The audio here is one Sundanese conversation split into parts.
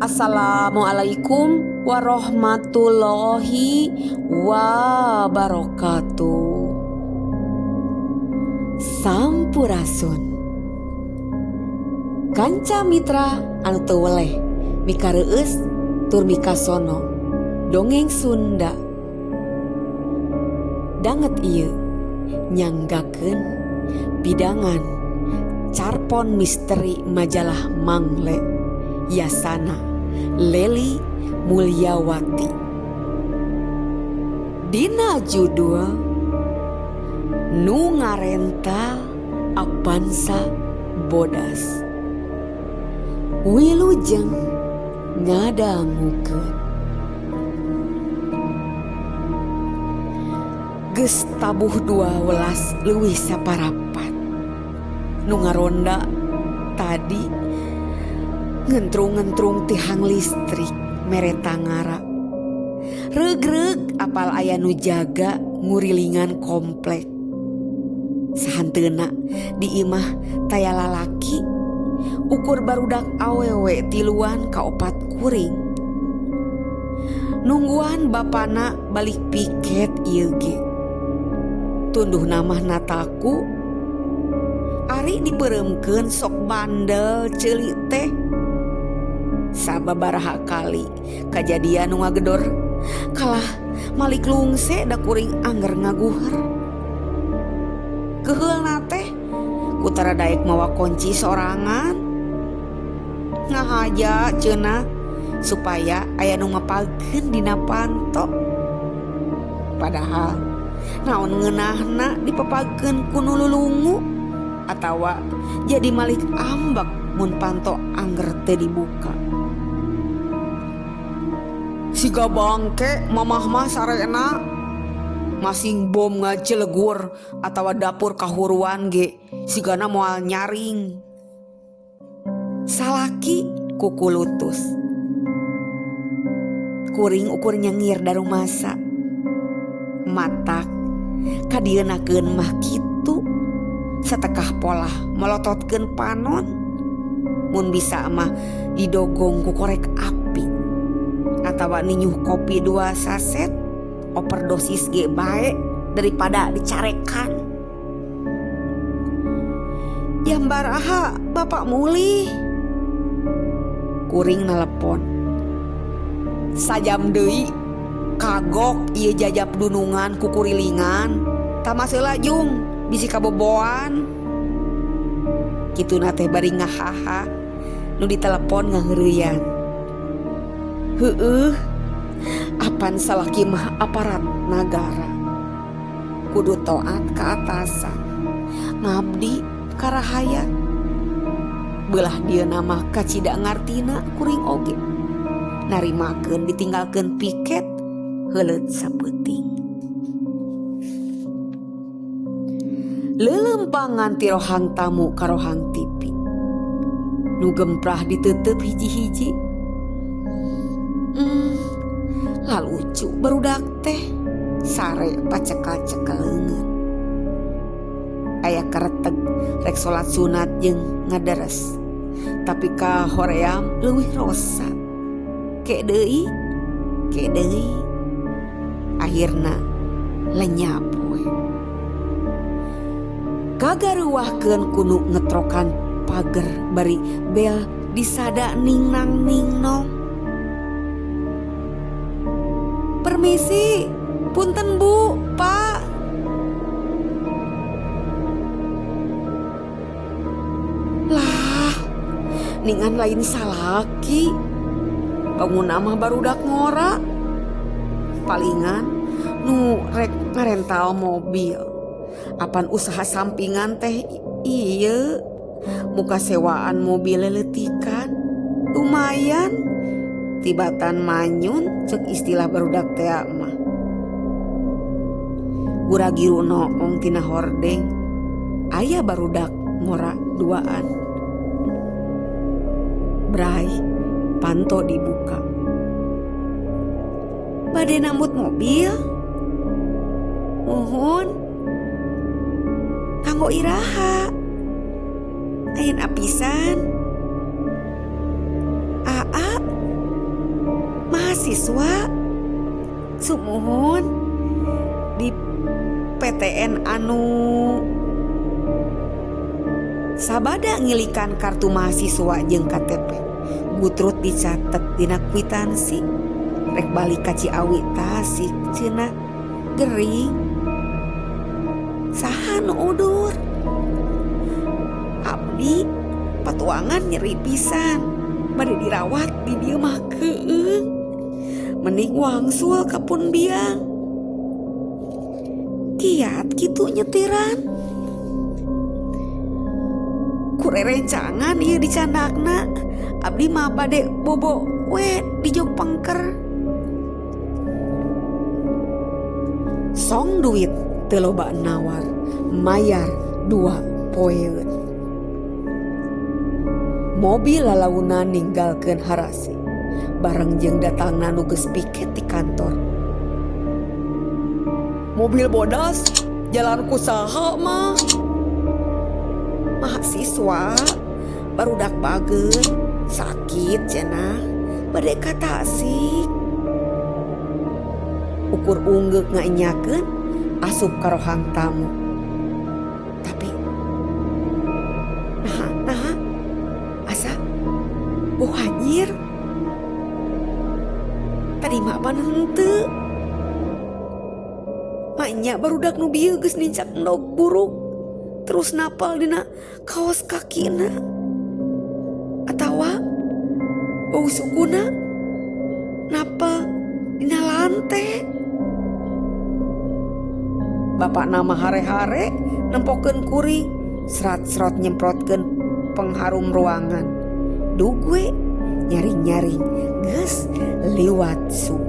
Assalamualaikum warahmatullahi wabarakatuh. Sampurasun. Kanca mitra anu teu weleh mikareueus tur mikasono dongeng Sunda. Danget ieu nyanggakeun pidangan carpon misteri majalah Mangle Yasana Leli Mulyawati. Dina judul Nu Ngarental Avanza Bodas. Wilujeng ngadangukeun. Geus tabuh 12 leuwih saparapat. Nu ngaronda tadi ngentrung-ngentrung tihang listrik mere tangara. Regreg apal aya nu jaga ngurilingan komplek. Sahanteuna di imah taya lalaki ukur barudak awewe tiluan ka opat kuring. Nungguan bapana balik piket ieu ge. Tunduh namah nataku ari dipeuremkeun sok bandel ceuli teh. Sababaraha kali kajadian nu ngagedor kalah malik lungse da kuring angger ngaguher. Keuheulna teh kutara daek mawa kunci sorangan. Ngahaja cenah supaya aya nu mapageun dina panto. Padahal naon ngeunahna dipapageun ku nu lulungu atawa jadi malik ambek mun panto angger teu dibuka. Siga bangke mamah mah sarena masing bom ngajelegur atawa dapur kahuruan ge sigana moal nyaring. Salaki kukulutus. Kuring ukur nyengir darumasa. Matak kadieunakeun mah kitu. Satekah polah melototkeun panon. Mun bisa mah didogong ku korek api atawa ninyuh kopi 2 saset overdosis ge bae daripada dicarekan. Jam baraha bapak mulih? Kuring nelepon. Sajam deui kagok ieu jajap dunungan kukurilingan. Tamas heula jung bisi kaboboan. Kituna teh bari ngahaha nu ditelepon ngaheureyan. Heueuh, apan salaki mah aparat nagara. Kudu taat ka atasan, ngabdi ka rahayat. Beulah dieuna mah kacida ngartina kuring oge. Narimakeun ditinggalkeun piket heuleut sapeuting. Leuleumpangan ti rohang tamu ka rohang TV. Nu gemprah diteuteup hiji-hiji. Lalucu barudak teh sare pacekal-cekel leungeun. Aya kareteg rek salat sunat jeung ngaderes. Tapi ka hoream leuwih rosa. Ke deui, ke deui. Akhirna lenyap we. Kagaruwahkeun kunu ngetrokan pager bari bel disada ningnang ningnong. Permisi, punten Bu, Pak. Lah, ningan lain salaki. Bangun mah barudak ngora. Palingan nu rek ngarental mobil. Apan usaha sampingan teh ieu. Muka sewaan mobil leletikan. Lumayan. Tibatan manyun cek istilah barudak teh mah. Guragiru noong tina hordeng. Aya barudak ngora duaan. Bray, panto dibuka. Bade nambut mobil? Muhun. Kanggo iraha? Ayeuna pisan. Aa Mahasiswa sumuhun di PTN anu sabada ngilikan kartu mahasiswa jeung KTP gutrut dicatet dina kwitansi rek balik ka Ciawi Tasik cenah gering saha nu udur abdi patuangan nyeri pisan bade dirawat di dieu mah keueung mending wangsul ka pun biang kiat kitu nyetiran ku rerencangan ieu dicandakna abdi mah bade bobo we di jok pengker song duit teu loba nawar mayar dua poeun. Mobil lalaunan ninggalkeun harasi bareng jeung datangna nu geus piket di kantor. Mobil bodas jalan ku saha mah? Mahasiswa barudak bager sakit cenah bade ka Tasik. Ukur unggeuk ngainyakeun asup ka rohang tamu. Tapi naha naha asa bau hanyir. Tadi mah pan henteu. Maenya barudak nu bieu geus nincak endog buruk terus napal dina kaos kakina atawa bau sukuna napal dina lante. Bapakna mah hare-hare nempokeun kuring serat-serot nyemprotkeun pengharum ruangan. Dug we nyaring-nyaring geus liwat subuh.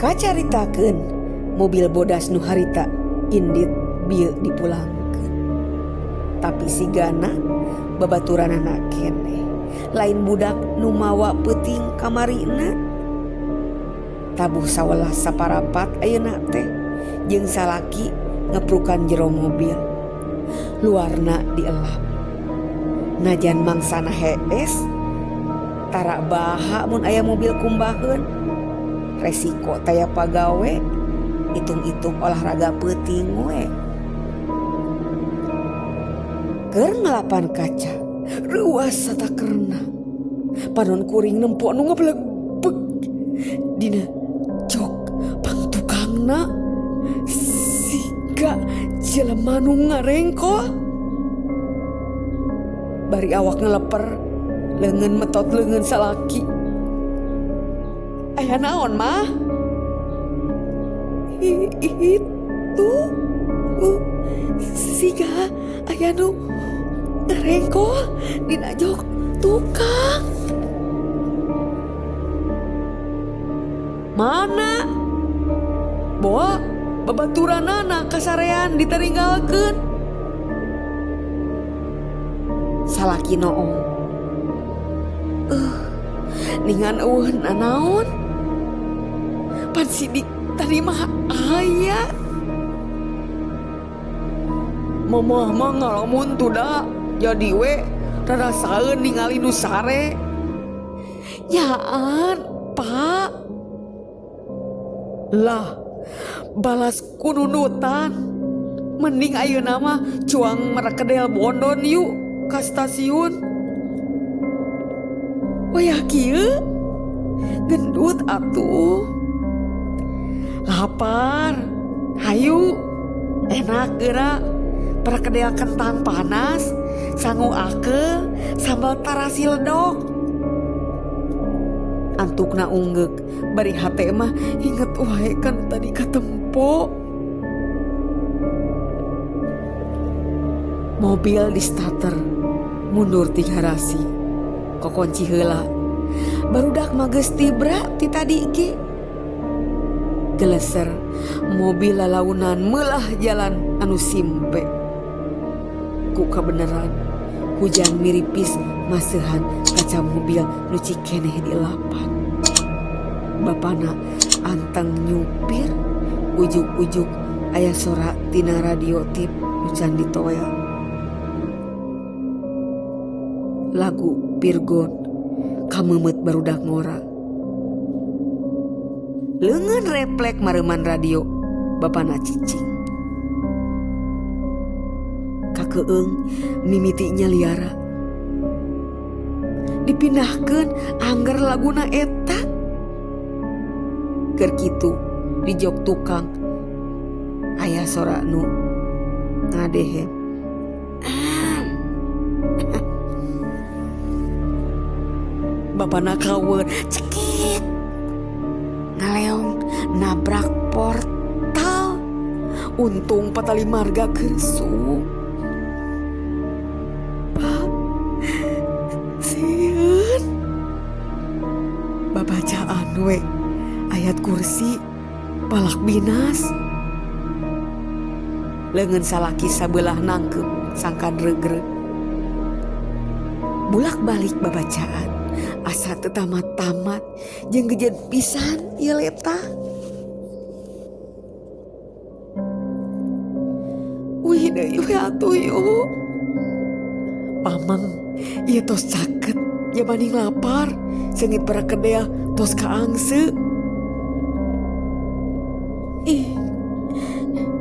Kacaritakeun mobil bodas nu harita indit bieu dipulangkeun. Tapi sigana babaturanana keneh lain budak nu mawa peuting kamarina. Tabuh sawelas saparapat ayeuna teh jeung salaki ngeprukan jero mobil. Luarna dielap. Najan mangsana hees tara baha mun aya mobil kumbaheun. Resiko taya pagawe hitung-hitung olahraga peuting we. Keur ngelapan kaca reuas satakerna. Panon kuring nempo nu ngeblegbeg dina jok pangtukangna siga jelema nu ngarengkol. Bari awak ngeleper leungeun metot leungeun salaki. Aya naon mah? Itu siga aya nu ngarengkol dina jok tukang. Mana? Boa babaturanana kasarean ditaringgalkeun. Salaki noong. Ningan eueuh nanaon? Pan sidik tadi mah aya. Mamah mah ngalamun tuda jadi we rarasaeun ningali nu sare. Nyaan, Pak. Lah, balas kununutan. Mending ayeuna mah cuang merekedel bondon yuk ka stasiun. Wayah kieu gendut atuh. Lapar. Hayu. Enak geura. Perkedel kentang panas, sangu ake, sambal tarasi ledok. Antukna unggeuk, bari hate mah inget wae kan tadi katempo. Mobil di starter, mundur ti garasi. Kokonci heula. Barudak mah geus tibra ti tadi ge. Geleser, mobil lalaunan meulah jalan anu simpe. Ku kabeneran, hujan miripis maseuhan kaca mobil nu cikeneh dielapan. Bapana anteng nyupir, ujug-ujug aya sora tina radio tip nu can ditoel. Lagu Pirgon kameumeut barudak ngora. Leungeun reflek mareuman radio bapana cicing. Kakeung mimiti nyaliara. Dipindahkeun angger laguna eta. Keur kitu di jok tukang aya sora nu ngadehem. Bapana kawer cekit ngaleong nabrak portal. Untung patali marga kersu. Pak sieun babacaan we ayat kursi palak binas. Leungeun salaki sabelah nangkep sangkan regreg. Bulak-balik babacaan asa teu tamat-tamat jeung gejeun pisan ieu leta. Wih deui we atuh yuk. Pamang ieu tos caket jamaning lapar seungit parakedel tos kaangse. Ih,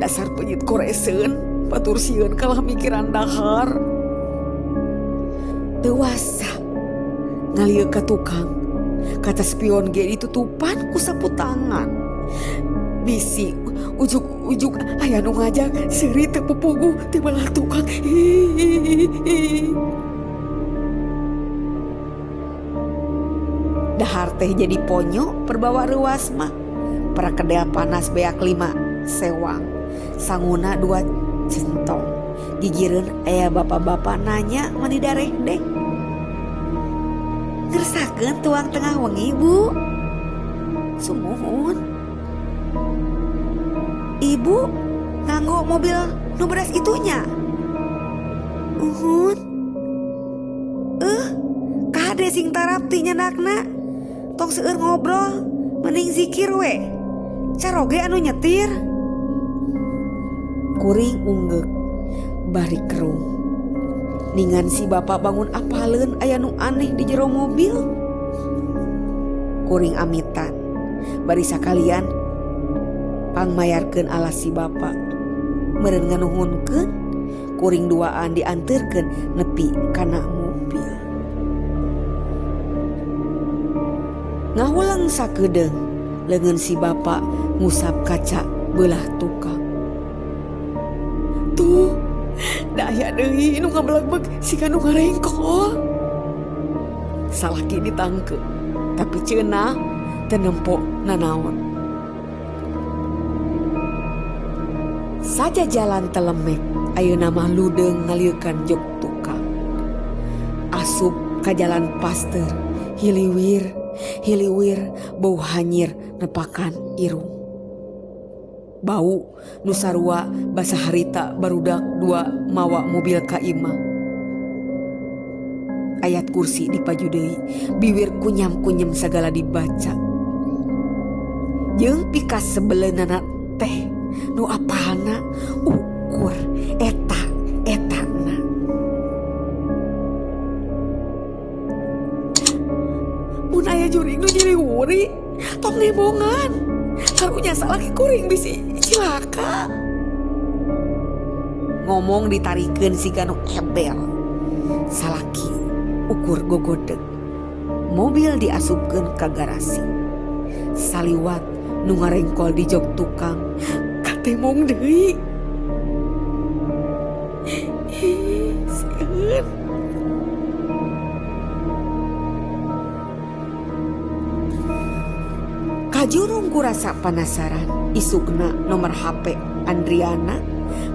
dasar penyit koreseun batur sieun kalah mikiran dahar. Dewasa ngalieu ka tukang kaca spion ge ditutupan ku sapu tangan. Bisi ujuk-ujuk aya nu ngajak seuri teu pupuguh ti belah tukang. Dahar teh jadi ponyo perbawa reuas mah. Parakedel panas beak 5 sewang sanguna 2 centong. Gigireun aya bapak-bapak nanya mani dareh deh. Ngersakeun tuang tengah wengi bu. Sumuhun. Ibu nganggo mobil nu beras itunya. Uhun. Kade sing tarapti nyanakna. Tong seueur ngobrol, mending zikir we. Caroge anu nyetir. Kuring unggeuk bari kerung. Ningan si bapak bangun apaleun aya nu aneh di jero mobil. Kuring amitan bari sakalian pangmayarkeun alas si bapak. Meureun nganuhunkeun kuring duaan dianterkeun nepi kana mobil. Ngahuleng sakedeung leungeun si bapak ngusap kaca beulah tukang. Tuh, daya deui nu ngabelegbeg siga nu ngarengkol. Salaki ditangkep, tapi ceunah teu nempo nanaon. Saja jalan telemek, ayeuna mah ludeung ngaliekan jok tukang. Asup ka jalan Pasteur, hiliwir, hiliwir bau hanyir nepakan irung. Bau nu sarua basa harita barudak dua mawa mobil ka imah. Ayat kursi dipaju deui, biwir kunyam-kunyam sagala dibaca. Jeung pikas sebeleunana teh nu apana ukur eta etana. Mun aya jurig nu nyeri wuri, tong nembongan. Karunya salaki kuring bisi cilaka. Ngomong ditarikeun siga nu ebel. Salaki ukur gogodeg. Mobil diasupkeun ka garasi. Saliwat nu ngarengkol di jok tukang katemong deui. Sieun. Kajurung kurasa panasaran, isukna nomor HP Andriana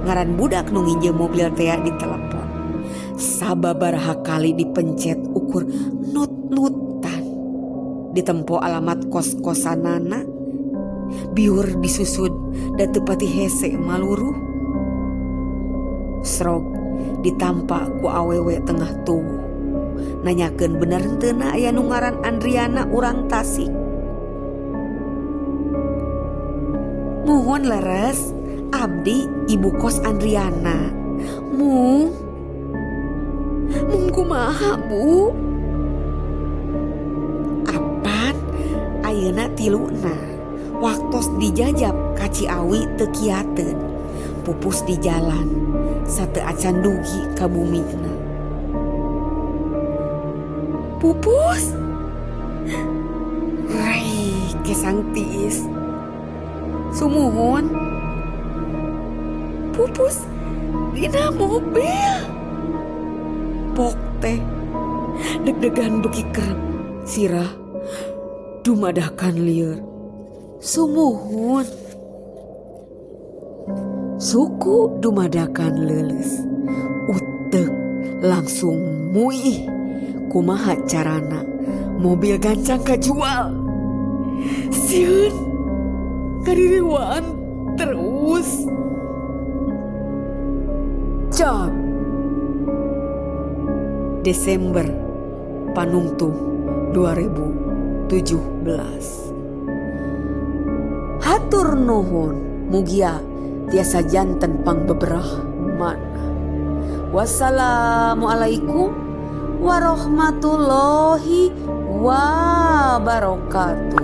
ngaran budak nu nginjem mobil tea di telepon. Sababaraha kali dipencet ukur nut-nutan. Ditempo alamat kos-kosanana, biur disusud da teu pati hese maluruh. Srog ditampa ku awewe tengah tuwuh. Nanyakeun bener henteu na aya nu ngaran Andriana urang Tasik. Muhun leres, abdi ibu kos Andriana. Mung Kumaha, Bu? Apan ayeuna tiluna waktos dijajab ka Ciawi teu kiateun. Pupus di jalan sateuacan dugi ka bumina. Pupus. Rai kesang tiis. Sumuhun. Pupus dina mobil. Pok teh deg-degan beuki kerep, sirah dumadakan lieur. Sumuhun. Suku dumadakan leuleus. Utek langsung muih. Kumaha carana mobil gancang kajual? Sieun kaririwaan terus. Cap. Desember panungtung 2017. Hatur nuhun, mugia tiasa janten pangbeberah mana. Wassalamualaikum warahmatullahi wabarakatuh.